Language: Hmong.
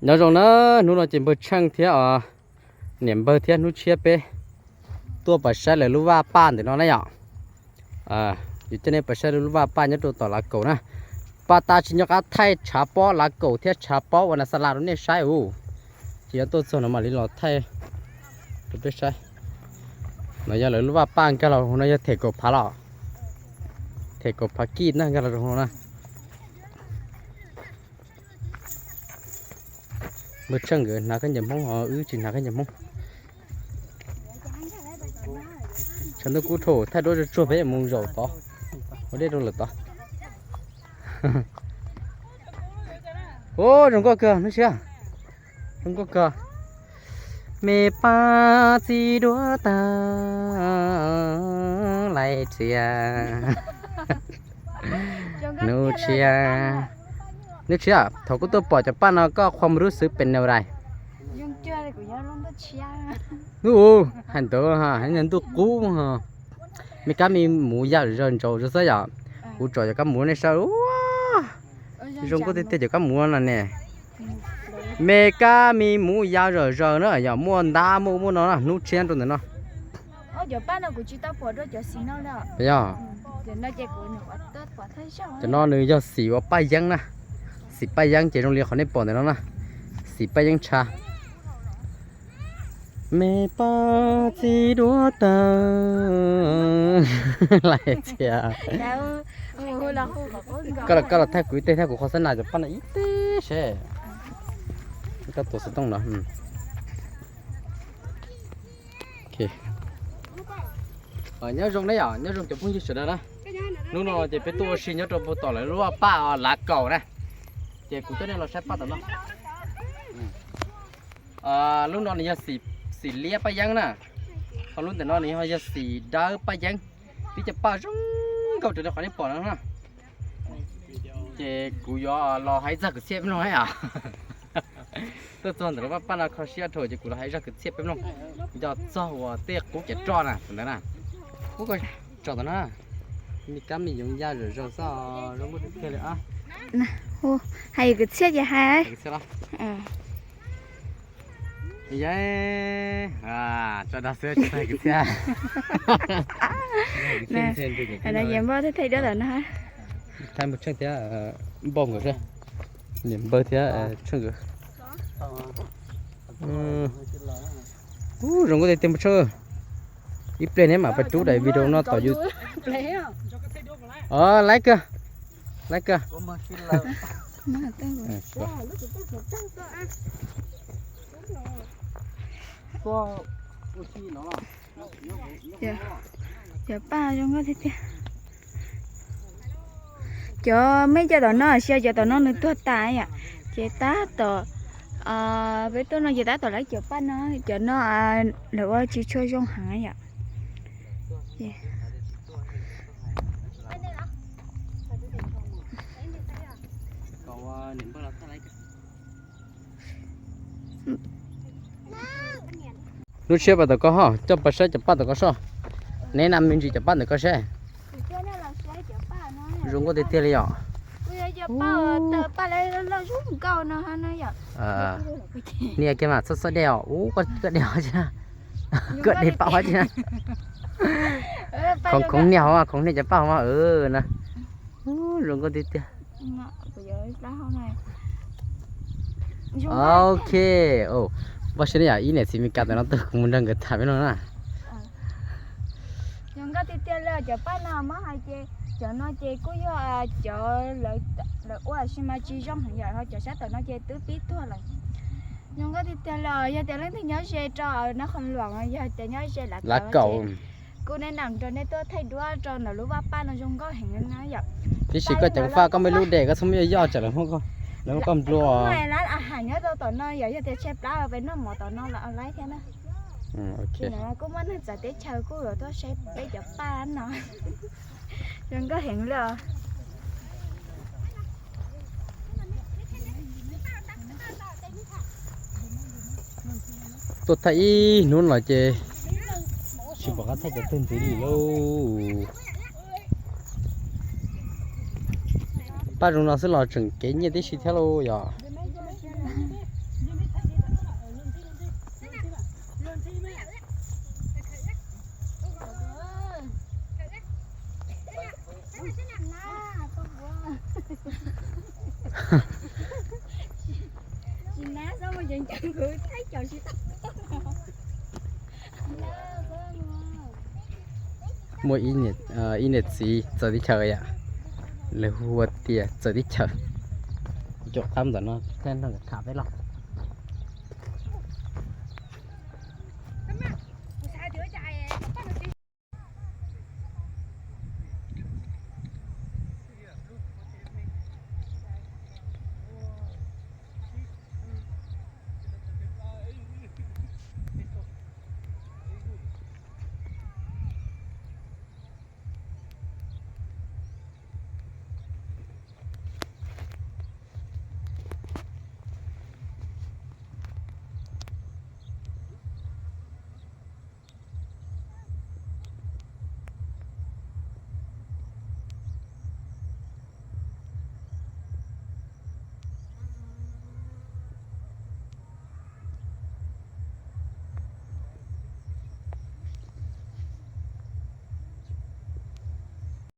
Nyob zoo na, hnub no ces npawg Tsheej thiab os, niam npawg thiab hnub tshiab peb tuaj pais saib lawv lub vaj paj ntawm no na yom. Yus coj nej pais saib lub vaj paj nyob rau tom Lav Kaum na. Paj tab sis nyob qab thaij tshav pob Lav Kaum thiab tshav pob Ua Nas Xa Las rau nej saib us. Ces yuav tuaj txog no mam li los thaij rau peb saib. No yog lawv lub vaj paj nkag los no yog them kaum phav los, them kaum phav kij na nkag los rau no na. Npawg Tsheej nkawd hnav khaub ncaws Hmoob ho wb tsis hnav khaub ncaws Hmoob. Tshav ntuj kub dhau thaij duab tsuag tsuag peb mus zaum tod, ua dej rau lawm tod. Ub, zoo nkauj kawg hnub tshiab, zoo nkauj kawg. Me paj txiv duab tag, lais txias. Hnub tshiab, hnub tshiab thaum koj tuaj pom cov paj no koj qhua mus rub xwb pes nau rais. Hnub hais ntawd ntuj qub, me kab me muv ya zawg ntsaus zog xwb yom. Kuv tsom cov kab muv nej saib, zoo nkauj tiag tiag cov kab muv no ne. Me kab me muv ya zawg zawg na yom, muaj ntab muaj muaj no na, hnub tshiab rau ntawm no. Yog, cov no nws yog xim ua paj yeeb na, xim paj yeeb ces zoo li qhov nej pom ntawm no na, xim paj yeeb tsha. Me paj txiv duab tag, lais txias. Koj los thaij kuv ib teg thiab, kuv qhov xab nas cov paj no ib teg seb. Koj tuav xov tooj no. Nyob zoo ne yom, nyob zoo cov phooj ywg sawv daws na. Hnub no ces peb tuaj ua si nyob rau puag tom lawv lub paj Lav Kaum na. Ces kuv coj nej los saib paj tom no. Lub no nws yog xim liab paj yeeb na, ho lub ntawm no nws ho yog xim dawb paj yeeb. Tib cov paj zoo nkauj raws li qhov nej pom no na. Ces kuv yuav los hais zaj kwv txhiaj peb mloog na. Tuaj txog ntawm lub paj no kho siab dhau ces kuv los hais zaj kwv txhiaj peb mloog, nco txog uas tej qub cav roj na ntawd na. Ub, koj tsom tom no, me kab me yoov ya zawm zaws xwb, zoo nkauj tiag tiag li. Hais kwv txhiaj ces hais. Yog, tso dag xwb tsis tau hais kwv txhiaj. Ces npawg thiaj thaij duab tom no. Thaij npawg Tsheej thiab npawg nkawd seb, niam npawg thiab Tsheej nkawd. Ub, zoo nkauj tiag tiag npawg Tsheej. Ib pliag neb mam pais rub daim video no tom YouTube. Laiv kawg, laiv kawg. Cov paj zoo nkauj tiag tiag. Cov me cov tom no, xyov cov tom no nws tuag tas yom. Ces tab tom, peb tuaj no ces tab tom lawv cov paj no, cov no lawv ua tsis tshua zoo heev yom. Hnub tshiab pais tom koj ho coj pais saib cov paj tom koj soj. Neb na me ntsis cov paj ntawm koj seb. Zoo nkauj tiag tiag li yom. Nias kiag mas txhob txhob de os, ub, koj de os, koj de paj hov. Khoov nias hov, khoov nias cov paj hov na. Zoo nkauj tiag tiag. Ok, vaj siab ne yom, ib niam txiv Meskas ntawm no tuaj kuv mus nrog nkawd tham peb no na. Zoo nkauj tiag tiag li cov paj no mas hais ces cov no ces kuj yog cov lawv ua sis mas tsis zoo heev yom, ho cov sab tom no ces twb pib tuag lawm. Zoo nkauj tiag tiag li, yog tias leej twg nyob ze rau Nab Qhoos Luam, yog tias nyob ze Lav Kaum, kuv nej nam rau nej tuaj thaij duab rau ntawm lub vaj paj no zoo nkauj heev na yom. Tiam sis koj ceev faj koj muaj lub dej koj txhob muab yoj yoj tsam lawv muab koj nplua. Lab a has nyob rau tom no yom, yog tias tshaib plab peb noj mov tom no los laib thiab na. Kuj muaj neeg txawv teb chaws kuj yuav tuaj saib peb cov paj no. Zoo nkauj heev li os. Tuaj thaij ib hnub los ces tsis pom qab thaij cov twg ntxiv li lauj. Paj zoo no xwb los tseem kev nyiaj tib si thiab lauj yom. Muaj ib niam txiv txawv teb chaws yom, lawv hu ua tias txawv teb chaws. Kuv caum qab ntawm no thiab nrog nkawd tham peb los.